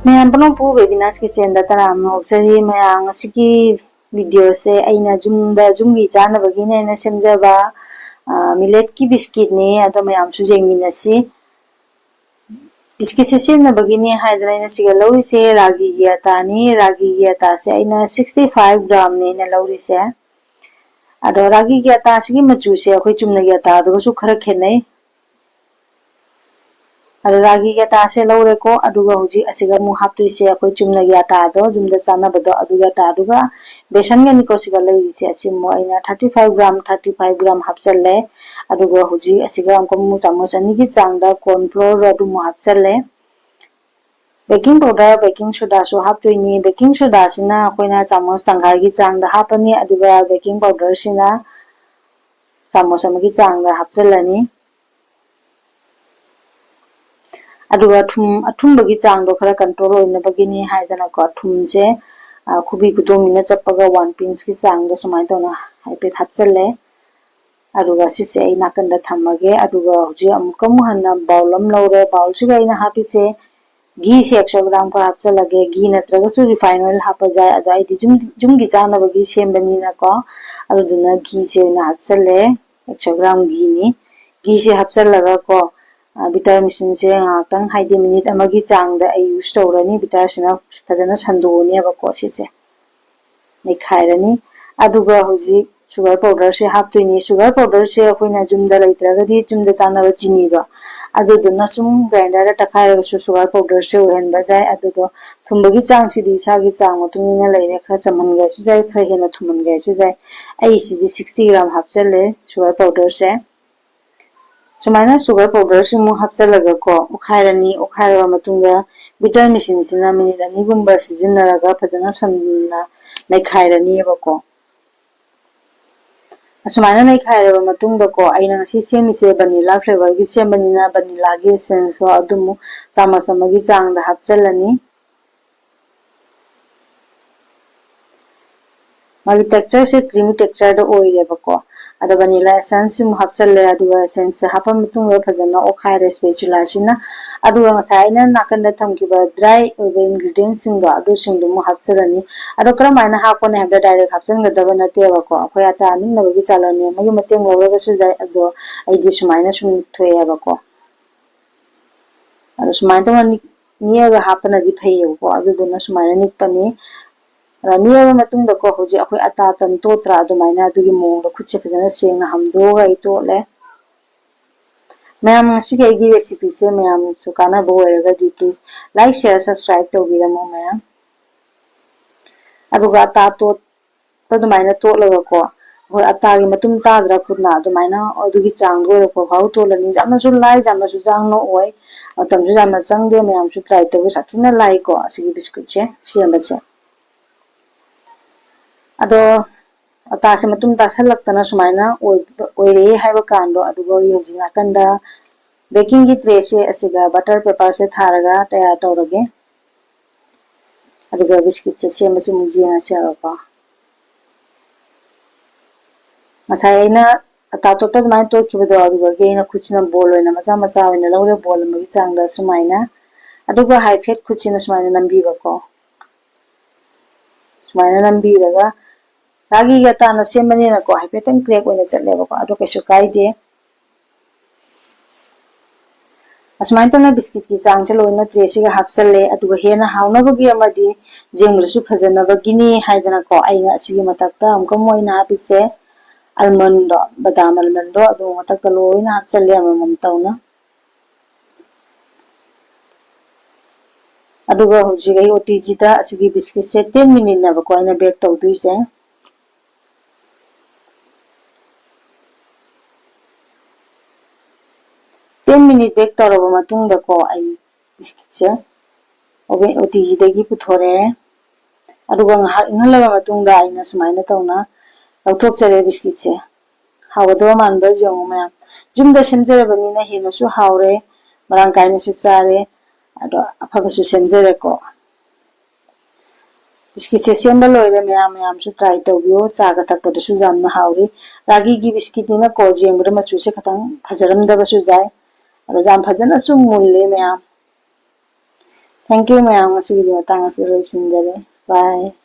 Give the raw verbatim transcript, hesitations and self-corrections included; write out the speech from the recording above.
ꯃꯌꯥꯝ ꯄꯨꯝꯅꯃꯛꯄꯨ ꯕꯦꯕꯤꯅꯥꯁ ꯀꯤꯆꯦꯟꯗ ꯇꯔꯥꯝꯅ ꯑꯣꯛꯆꯔꯤ꯫ ꯃꯌꯥꯝ, ꯉꯁꯤꯒꯤ ꯚꯤꯗꯤꯑꯣꯁꯦ ꯑꯩꯅ ꯌꯨꯝꯗ, ꯌꯨꯝꯒꯤ ꯆꯥꯅꯕꯒꯤꯅꯦ ꯑꯩꯅ ꯁꯦꯝꯖꯕ, ꯑ, ꯃꯤꯂꯦꯠꯀꯤ ꯕꯤꯁꯀꯤꯠꯅꯤ꯫ ꯑꯗꯣ ꯃꯌꯥꯝꯁꯨ ꯌꯦꯡꯃꯤꯟꯅꯁꯤ꯫ ꯕꯤꯁꯀꯤꯠꯁꯦ ꯁꯦꯝꯅꯕꯒꯤꯅꯦ ꯍꯥꯏꯗꯅ ꯑꯩꯅ ꯁꯤꯒ ꯂꯧꯔꯤꯁꯦ ꯔꯥꯒꯤꯒꯤ ꯑꯇꯥꯅꯤ꯫ ꯔꯥꯒꯤꯒꯤ ꯑꯇꯥꯁꯦ ꯑꯩꯅ sixty five gramꯅꯦ ꯑꯩꯅ ꯂꯧꯔꯤꯁꯦ꯫ ꯑꯗꯣ ꯔꯥꯒꯤꯒꯤ ꯑꯇꯥꯁꯤꯒꯤ ꯃꯆꯨꯁꯦ ꯑꯩꯈꯣꯏ ꯆꯨꯝꯅꯒꯤ ꯑꯇꯥꯗꯨꯒꯁꯨ ꯈꯔ ꯈꯦꯠꯅꯩ꯫ ꯑꯗꯣ ꯔꯥꯒꯤꯒꯤ ꯑꯇꯥꯁꯦ ꯂꯧꯔꯦꯀꯣ, ꯑꯗꯨꯒ ꯍꯧꯖꯤꯛ ꯑꯁꯤꯒ ꯑꯃꯨꯛ ꯍꯥꯞꯇꯣꯏꯁꯦ ꯑꯩꯈꯣꯏ ꯆꯨꯝꯅꯒꯤ ꯑꯇꯥꯗꯣ, ꯌꯨꯝꯗ ꯆꯥꯅꯕꯗꯣ, ꯑꯗꯨꯒꯤ ꯑꯇꯥꯗꯨꯒ ꯕꯦꯁꯟꯒꯅꯤꯀꯣ ꯁꯤꯒ ꯂꯩꯔꯤꯁꯦ꯫ ꯑꯁꯤ ꯑꯃꯨꯛ ꯑꯩꯅ thirty five gram, thirty five gram ꯍꯥꯞꯆꯜꯂꯦ꯫ ꯑꯗꯨꯒ ꯍꯧꯖꯤꯛ ꯑꯁꯤꯒ ꯑꯃꯨꯛꯀ ꯑꯃꯨꯛ ꯆꯥꯃꯁ ꯑꯅꯤꯒꯤ ꯆꯥꯡꯗ corn flour ꯑꯗꯨꯃꯨꯛ ꯍꯥꯞꯆꯜꯂꯦ꯫ Baking powder, baking sodaꯁꯨ ꯍꯥꯞꯇꯣꯏꯅꯤ꯫ Baking sodaꯁꯤꯅ ꯑꯩꯈꯣꯏꯅ ꯆꯥꯃꯁ ꯇꯪꯈꯥꯏꯒꯤ ꯆꯥꯡꯗ ꯍꯥꯞꯄꯅꯤ, ꯑꯗꯨꯒ baking powderꯁꯤꯅ ꯆꯥꯃꯁ ꯑꯃꯒꯤ ꯆꯥꯡꯗ ꯍꯥꯞꯆꯜꯂꯅꯤ꯫ ꯑꯗꯨꯒ ꯊꯨꯝ, ꯑꯊꯨꯝꯕꯒꯤ ꯆꯥꯡꯗꯣ ꯈꯔ control ꯑꯣꯏꯅꯕꯒꯤꯅꯤ ꯍꯥꯏꯗꯅꯀꯣ, ꯊꯨꯝꯁꯦ, ꯑ, ꯈꯨꯕꯤ ꯈꯨꯗꯣꯝꯕꯤꯅ ꯆꯞꯄꯒ one pinchꯀꯤ ꯆꯥꯡꯗ ꯁꯨꯃꯥꯏꯅ ꯇꯧꯅ ꯍꯥꯏꯐꯦꯠ ꯍꯥꯞꯆꯜꯂꯦ꯫ ꯑꯗꯨꯒ ꯁꯤꯁꯦ ꯑꯩ ꯅꯥꯀꯟꯗ ꯊꯝꯃꯒꯦ꯫ ꯑꯗꯨꯒ ꯍꯧꯖꯤꯛ ꯑꯃꯨꯛꯀ ꯑꯃꯨꯛ ꯍꯟꯅ bowl ꯑꯃ ꯂꯧꯔꯦ꯫ Bowlꯁꯤꯒ ꯑꯩꯅ ꯍꯥꯞꯄꯤꯁꯦ ghee ꯁꯦ extra gram ꯈꯔ ꯍꯥꯞꯆꯜꯂꯒꯦ꯫ Ghee ꯅꯠꯇ꯭ꯔꯒꯁꯨ refine oil ꯍꯥꯞꯄ ꯌꯥꯏ꯫ ꯑꯗꯣ ꯑꯩꯗꯤ ꯌꯨꯝ, ꯌꯨꯝꯒꯤ ꯆꯥꯅꯕꯒꯤ ꯁꯦꯝꯕꯅꯤꯅꯀꯣ, ꯑꯗꯨꯗꯨꯅ gheeꯁꯦ ꯑꯣꯏꯅ ꯍꯥꯞꯆꯜꯂꯦ꯫ Extra gram gheeꯅꯤ꯫ Gheeꯁꯦ ꯍꯥꯞꯆꯜꯂꯒ ꯀꯣ, ꯑ, butter machineꯁꯦ ꯉꯥꯏꯍꯥꯛꯇꯪ, ꯍꯥꯏꯗꯤ minute ꯑꯃꯒꯤ ꯆꯥꯡꯗ ꯑꯩ use ꯇꯧꯔꯅꯤ꯫ Butterꯁꯤꯅ ꯐꯖꯅ ꯁꯟꯗꯣꯛꯑꯅꯦꯕꯀꯣ ꯁꯤꯁꯦ꯫ ꯅꯩꯈꯥꯏꯔꯅꯤ꯫ ꯑꯗꯨꯒ ꯍꯧꯖꯤꯛ sugar powderꯁꯦ ꯍꯥꯞꯇꯣꯏꯅꯤ꯫ Sugar powderꯁꯦ ꯑꯩꯈꯣꯏꯅ ꯌꯨꯝꯗ ꯂꯩꯇ꯭ꯔꯒꯗꯤ ꯌꯨꯝꯗ ꯆꯥꯅꯕ ꯆꯤꯅꯤꯗꯣ, ꯑꯗꯨꯗꯨꯅ ꯁꯨꯝ grinderꯗ ꯇꯛꯈꯥꯏꯔꯒꯁꯨ sugar powderꯁꯦ ꯑꯣꯏꯍꯟꯕ ꯌꯥꯏ꯫ ꯑꯗꯨꯗꯣ ꯊꯨꯝꯕꯒꯤ ꯆꯥꯡꯁꯤꯗꯤ ꯏꯁꯥꯒꯤ ꯆꯥꯡ ꯃꯇꯨꯡ ꯏꯟꯅ ꯂꯩꯔꯦ꯫ ꯈꯔ ꯆꯝꯍꯟꯒꯦ ꯍꯥꯏꯁꯨ ꯌꯥꯏ, ꯈꯔ ꯍꯦꯟꯅ ꯊꯨꯝꯍꯟꯒꯦ ꯍꯥꯏꯁꯨ ꯌꯥꯏ꯫ ꯑꯩꯁꯤꯗꯤ sixty gram ꯍꯥꯞꯆꯜꯂꯦ sugar powderꯁꯦ꯫ ꯁꯨꯃꯥꯏꯅ sugar powderꯁꯤ ꯑꯃꯨꯛ ꯍꯥꯞꯆꯜꯂꯒꯀꯣ, ꯑꯣꯠꯈꯥꯏꯔꯅꯤ꯫ ꯑꯣꯠꯈꯥꯏꯔꯕ ꯃꯇꯨꯡꯗ butter machineꯁꯤꯅ minute ꯑꯅꯤꯒꯨꯝꯕ ꯁꯤꯖꯤꯟꯅꯔꯒ ꯐꯖꯅ ꯁꯟꯅ ꯅꯩꯈꯥꯏꯔꯅꯤꯕꯀꯣ꯫ ꯑꯁꯨꯃꯥꯏꯅ ꯅꯩꯈꯥꯏꯔꯕ ꯃꯇꯨꯡꯗꯀꯣ, ꯑꯩꯅ ꯉꯁꯤ ꯁꯦꯝꯃꯤꯁꯦ vanilla flavorꯒꯤ ꯁꯦꯝꯕꯅꯤꯅ vanillaꯒꯤ essenceꯇꯣ ꯑꯗꯨꯃꯨꯛ ꯆꯥꯃꯁ ꯑꯃꯒꯤ ꯆꯥꯡꯗ ꯍꯥꯞꯆꯜꯂꯅꯤ꯫ ꯃꯥꯒꯤ textureꯁꯦ creamy textureꯗ ꯑꯣꯏꯔꯦꯕꯀꯣ꯫ ꯑꯗꯣ vanilla essence ꯁꯤ ꯑꯃꯨꯛ ꯍꯥꯞꯆꯜꯂꯦ꯫ ꯑꯗꯨꯒ essence ꯁꯦ ꯍꯥꯞꯄ ꯃꯇꯨꯡꯗ ꯐꯖꯅ ꯑꯣꯠꯈꯥꯏꯔꯦ spatula ꯁꯤꯅ꯫ ꯑꯗꯨꯒ ꯉꯁꯥꯏ ꯑꯩꯅ ꯅꯥꯀꯟꯗ ꯊꯝꯈꯤꯕ dry ꯑꯣꯏꯕ ingredient ꯁꯤꯡꯗꯣ, ꯑꯗꯨꯁꯤꯡꯗꯣ ꯑꯃꯨꯛ ꯍꯥꯞꯆꯜꯂꯅꯤ꯫ ꯑꯗꯣ ꯀꯔꯝꯍꯥꯏꯅ ꯍꯥꯞꯀꯅꯤ ꯍꯥꯏꯕꯗ direct ꯍꯥꯞꯆꯤꯟꯒꯗꯕ ꯅꯠꯇꯦꯕꯀꯣ꯫ ꯑꯩꯈꯣꯏ ꯑꯇꯥ ꯑꯅꯤꯡꯅꯕꯒꯤ ꯆꯥꯂꯣꯟꯅꯦ, ꯃꯗꯨ ꯃꯇꯦꯡ ꯂꯧꯔꯒꯁꯨ ꯌꯥꯏ꯫ ꯑꯗꯣ ꯑꯩꯗꯤ ꯁꯨꯃꯥꯏꯅ ꯁꯨꯝ ꯊꯣꯛꯑꯦꯕꯀꯣ꯫ ꯑꯗꯣ ꯁꯨꯃꯥꯏꯅ ꯇꯧꯅ ꯅꯤꯛ-, ꯅꯤꯛꯑꯒ ꯍꯥꯞꯄꯅꯗꯤ ꯐꯩꯌꯦꯕꯀꯣ꯫ ꯑꯗꯨꯗꯨꯅ ꯁꯨꯃꯥꯏꯅ ꯅꯤꯛꯄꯅꯤ꯫ ꯑꯗ ꯅꯤꯛꯑꯕ ꯃꯇꯨꯡꯗꯀꯣ, ꯍꯧꯖꯤꯛ ꯑꯩꯈꯣꯏ ꯑꯇꯥ ꯇꯟ ꯇꯣꯠꯇ꯭ꯔꯥ, ꯑꯗꯨꯃꯥꯏꯅ ꯑꯗꯨꯒꯤ ꯃꯑꯣꯡꯗ ꯈꯨꯠꯁꯦ ꯐꯖꯅ ꯁꯦꯡꯅ ꯍꯥꯝꯗꯣꯛꯑꯒ ꯑꯩ ꯇꯣꯠꯂꯦ꯫ ꯃꯌꯥꯝ, ꯉꯁꯤꯒꯤ ꯑꯩꯒꯤ recipe ꯁꯦ ꯃꯌꯥꯝꯁꯨ ꯀꯥꯟꯅꯕ ꯑꯣꯏꯔꯒꯗꯤ please like, share, subscribe ꯇꯧꯕꯤꯔꯝꯃꯣ ꯃꯌꯥꯝ꯫ ꯑꯗꯨꯒ ꯑꯇꯥ ꯇꯣꯠꯄ ꯑꯗꯨꯃꯥꯏꯅ ꯇꯣꯠꯂꯒꯀꯣ, ꯑꯩꯈꯣꯏ ꯑꯇꯥꯒꯤ ꯃꯇꯨꯝ ꯇꯥꯗ꯭ꯔꯥ ꯈꯨꯠꯅ, ꯑꯗꯨꯃꯥꯏꯅ ꯑꯗꯨꯒꯤ ꯆꯥꯡꯗꯣ ꯑꯣꯏꯔꯛꯄ ꯐꯥꯎ ꯇꯣꯠꯂꯅꯤ꯫ ꯌꯥꯝꯅꯁꯨ ꯂꯥꯏ, ꯌꯥꯝꯅꯁꯨ ꯌꯥꯡꯅ ꯑꯣꯏ, ꯃꯇꯝꯁꯨ ꯌꯥꯝꯅ ꯆꯪꯗꯦ꯫ ꯃꯌꯥꯝꯁꯨ try ꯇꯧꯕ ꯁꯥꯊꯤꯅ ꯂꯥꯏꯀꯣ ꯑꯁꯤꯒꯤ biscuit ꯁꯦ ꯁꯦꯝꯕꯁꯦ꯫ ꯑꯗꯣ ꯑꯇꯥꯁꯦ ꯃꯇꯨꯝ ꯇꯥꯁꯜꯂꯛꯇꯅ ꯁꯨꯃꯥꯏꯅ ꯑꯣꯏ-, ꯑꯣꯏꯔꯛꯑꯦ ꯍꯥꯏꯕ ꯀꯥꯟꯗꯣ, ꯑꯗꯨꯒ ꯑꯩ ꯍꯧꯖꯤꯛ ꯅꯥꯀꯟꯗ baking ꯒꯤ tray ꯁꯦ ꯑꯁꯤꯗ butter paper ꯁꯦ ꯊꯥꯔꯒ ꯇꯌꯥꯔ ꯇꯧꯔꯒꯦ꯫ ꯑꯗꯨꯒ biscuit ꯁꯦ ꯁꯦꯝꯕꯁꯤ ꯑꯃꯨꯛ ꯌꯦꯡꯉꯁꯦꯕꯀꯣ꯫ ꯉꯁꯥꯏ ꯑꯩꯅ ꯑꯇꯥ ꯇꯣꯠꯄ ꯑꯗꯨꯃꯥꯏꯅ ꯇꯣꯠꯈꯤꯕꯗꯣ, ꯑꯗꯨꯗꯒꯤ ꯑꯩꯅ ꯈꯨꯠꯁꯤꯅ ball ꯑꯣꯏꯅ ꯃꯆꯥ ꯃꯆꯥ ꯑꯣꯏꯅ ꯂꯧꯔꯦ, ball ꯑꯃꯒꯤ ꯆꯥꯡꯗ ꯁꯨꯃꯥꯏꯅ꯫ ꯑꯗꯨꯒ ꯍꯥꯏꯐꯦꯠ ꯈꯨꯠꯁꯤꯅ ꯁꯨꯃꯥꯏꯅ ꯅꯝꯕꯤꯕꯀꯣ꯫ ꯁꯨꯃꯥꯏꯅ ꯅꯝꯕꯤꯔꯒ, ꯔꯥꯒꯤꯒ ꯑꯇꯥꯅ ꯁꯦꯝꯕꯅꯤꯅꯀꯣ, ꯍꯥꯏꯐꯦꯠꯇꯪ crack ꯑꯣꯏꯅ ꯆꯠꯂꯦꯕꯀꯣ, ꯑꯗꯣ ꯀꯩꯁꯨ ꯀꯥꯏꯗꯦ꯫ ꯑꯁꯨꯃꯥꯏꯅ ꯇꯧꯅ biscuit ꯀꯤ ꯆꯥꯡꯁꯦ ꯂꯣꯏꯅ tray ꯁꯤꯒ ꯍꯥꯞꯆꯜꯂꯦ꯫ ꯑꯗꯨꯒ ꯍꯦꯟꯅ ꯍꯥꯎꯅꯕꯒꯤ ꯑꯃꯗꯤ ꯌꯦꯡꯕꯗꯁꯨ ꯐꯖꯅꯕꯒꯤꯅꯤ ꯍꯥꯏꯗꯅꯀꯣ, ꯑꯩꯅ ꯑꯁꯤꯒꯤ ꯃꯊꯛꯇ ꯑꯃꯨꯛꯀ ꯑꯃꯨꯛ ꯑꯩꯅ ꯍꯥꯞꯄꯤꯁꯦ almond ꯗꯣ, ꯕꯗꯥꯝ almond ꯗꯣ, ꯑꯗꯨ ꯃꯊꯛꯇ ꯂꯣꯏꯅ ꯍꯥꯞꯆꯜꯂꯦ ꯑꯃꯃꯝ ꯇꯧꯅ꯫ ꯑꯗꯨꯒ ꯍꯧꯖꯤꯛ ꯑꯩ OTG ꯗ ꯑꯁꯤꯒꯤ biscuit ꯁꯦ ten minute ꯅꯦꯕꯀꯣ ꯑꯩꯅ bake ꯇꯧꯗꯣꯏꯁꯦ꯫ Ten minute bake ꯇꯧꯔꯕ ꯃꯇꯨꯡꯗꯀꯣ, ꯑꯩ biscuit ꯁꯦ oven, OTG ꯗꯒꯤ ꯄꯨꯊꯣꯔꯛꯑꯦ꯫ ꯑꯗꯨꯒ ꯉꯥꯏꯍꯥꯛ ꯏꯪꯍꯜꯂꯕ ꯃꯇꯨꯡꯗ ꯑꯩꯅ ꯁꯨꯃꯥꯏꯅ ꯇꯧꯅ ꯂꯧꯊꯣꯛꯆꯔꯦ biscuit ꯁꯦ꯫ ꯍꯥꯎꯒꯗꯕ ꯃꯥꯟꯕ꯭ꯔꯥ ꯌꯦꯡꯉꯨ ꯃꯌꯥꯝ꯫ ꯌꯨꯝꯗ ꯁꯦꯝꯖꯔꯕꯅꯤꯅ ꯍꯦꯟꯅꯁꯨ ꯍꯥꯎꯔꯦ, ꯃꯔꯥꯡ ꯀꯥꯏꯅꯁꯨ ꯆꯥꯔꯦ, ꯑꯗꯣ ꯑꯐꯕꯁꯨ ꯁꯦꯝꯖꯔꯦꯀꯣ꯫ ꯕꯤꯁꯀꯤꯠꯁꯦ ꯁꯦꯝꯕ ꯂꯣꯏꯔꯦ ꯃꯌꯥꯝ, ꯃꯌꯥꯝꯁꯨ try ꯇꯧꯕꯤꯌꯨ꯫ ꯆꯥꯒ ꯊꯛꯄꯗꯁꯨ ꯌꯥꯝꯅ ꯍꯥꯎꯔꯤ꯫ ꯔꯥꯒꯤꯒꯤ ꯕꯤꯁꯀꯤꯠꯅꯤꯅ ꯀꯣ, ꯌꯦꯡꯕꯗ ꯃꯆꯨꯁꯦ ꯈꯤꯇꯪ ꯐꯖꯔꯝꯗꯕꯁꯨ ꯌꯥꯏ꯫ ꯑꯗꯣ ꯌꯥꯝ ꯐꯖꯅꯁꯨ ꯃꯨꯜꯂꯦ ꯃꯌꯥꯝ꯫ Thank you ꯃꯌꯥꯝ, ꯉꯁꯤꯒꯤꯗꯤ ꯃꯇꯥꯡ ꯑꯁꯤꯗ ꯂꯣꯏꯁꯤꯟꯖꯔꯦ꯫ Bye꯫